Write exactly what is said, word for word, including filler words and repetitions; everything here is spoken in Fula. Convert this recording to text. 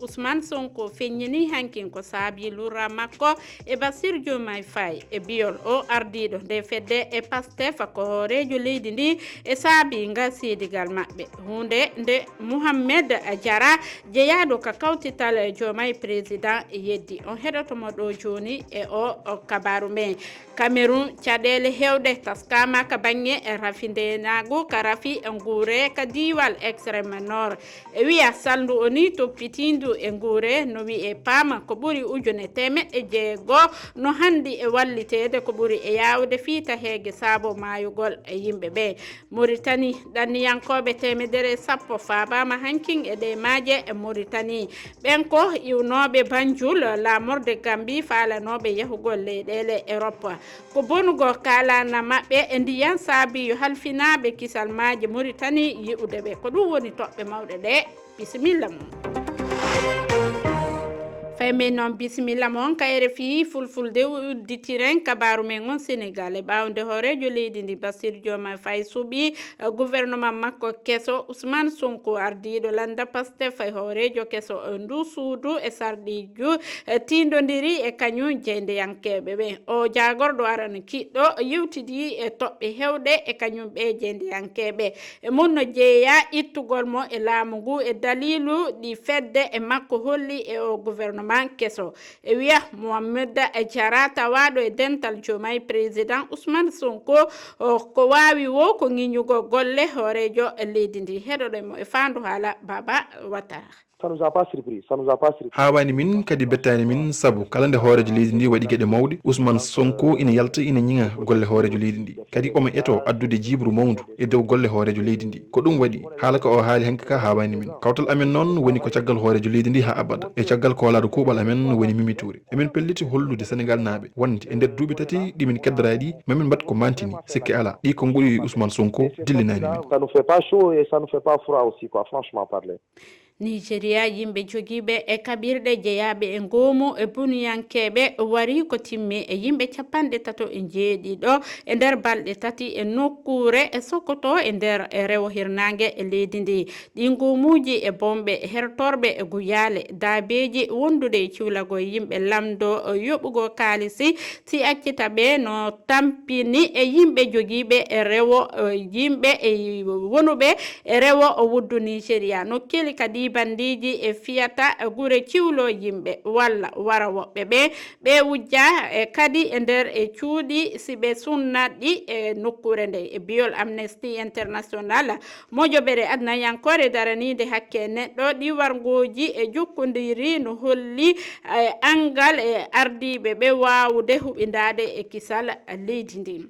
Ousmane Sonko feññini hankin ko saabi lurra makko e Bassirou Diomaye Faye e biyol o ardiiɗo nde fedde e Pastef ko hooreejo leydi ndi e saabi ngal seedigal maɓɓe. Huunde nde Mohamed Diarra jeyaaɗo ka kawtital Diomaye président yeddi. On heɗoto mo ɗo jooni e o, o kabaru men. Cameroun, caɗeele heewɗe taskaama ka baŋŋe rafi ndeenaagu ka rafi nguure ka diiwal Extrême Nord. E wiya salndu o ni toppitiindu e nguure no wi'e paama ko ɓuri ujune teemeɗɗe jeego no hanndi e walliteede ko ɓuri e yaawde fii taheege saabo maayugol e yimɓe ɓe. Mauritanie, ɗanniyankooɓe teemedere sappo faabaama hankin e ɗe maaje e Mauritanie. Ɓen ko iwnooɓe Banjul, laamorde Gambi faalanooɓe yahugol leyɗeele Europe. Ko bonugol kaalana maɓɓe e ndiyan saabi yo halfinaaɓe kisal maaje Mauritanie yi'ude ɓe. Ko ɗum woni toɓɓe mawɗe ɗe. Bisimilla mon. Fay men noon bisimilla mon ka R F I Fulfulde udditiren kabaaru men on Senegal e ɓaawo nde hooreejo leydi ndi Bassirou Diomaye Faye suɓi eh, gouvernement makko keso Ousmane Sonko ardiiɗo lannda Pastef e hooreejo keso eh, ndu suudu e sarɗiiju eh, tiindondiri e kañum jeyndeyankeeɓe ɓe. O jaagorɗo arano kiɗɗo yewtidi e toɓɓe hewɗe e kañum ɓe jeyndeyankeeɓe. E mun no jeeya ittugol mo e laamu ngu e daliilu ɗi fedde e makko holli e o gouvernement keso. E wiya Mohamed Diarra tawaaɗo e dental Diomaye président Ousmane Sonko o, ko waawi wo ko ŋiñugol golle hooreejo leydi ndi. Heɗoɗen mo e faandu haala Baba Watara. Ça nous a pas surpris, ça nous a pas surpris. Haawaani min, kadi bettaani min, sabu kala nde hooreejo leydi ndi waɗi geɗe mawɗe, Ousmane Sonko ina yalta, ina ñiŋa golle hooreejo leydi ndi. Kadi omo eto addude jiiɓru mawndu e dow golle hooreejo leydi ndi. Ko ɗum waɗi haala ka o haali hanki ka haawaani min. Kawtal amen noon woni ko caggal hooreejo leydi ndi haa abada, e caggal koolaaɗo kuuɓal amen woni Mimi Touré. Emin pelliti hollude Senegaalnaaɓe wonde e nder duuɓi tati ɗi min keddoraa ɗi, ma min mbaɗ ko mantini, sikke alaa. Ɗi konnguɗi Ousmane Sonko dillinaani min. Ça nous fait pas chaud et ça nous fait pas froid aussi, quoi, franchement parler. Nigeria, yimɓe jogiiɓe e kaɓirɗe jeyaaɓe e ngoomu e bunuyankeeɓe wari ko timmi e yimɓe capanɗe tato e jeeɗiɗo e nder balɗe tati e nokkuure e Sokoto e nder e rewo hirnaange e leydi ndi. Ɗi ngoomuuji e bomɓe e hertorɓe e guyaale, daabeeji wondude e ciwlagol yimɓe lamndo yoɓugol kaalisi si accita ɓe no tampini e yimɓe jogiiɓe e rewo, e yimɓe e wonuɓe e rewo o wuddu Nigeria. No keli kadi bandiiji e fiyata gure ciwlo yimɓe walla wara woɓɓe ɓe, ɓe wujja e kadi e nder e cuuɗi si ɓe sunnat ɗi e nokkuure nde. E biyol Amnesty International, mojobere adnayankoore daraniinde hakke neɗɗo ɗi warngooji e jokkondiri no holli e angal e ardiiɓe ɓe waawude huɓindaade e kisal leydi ndi.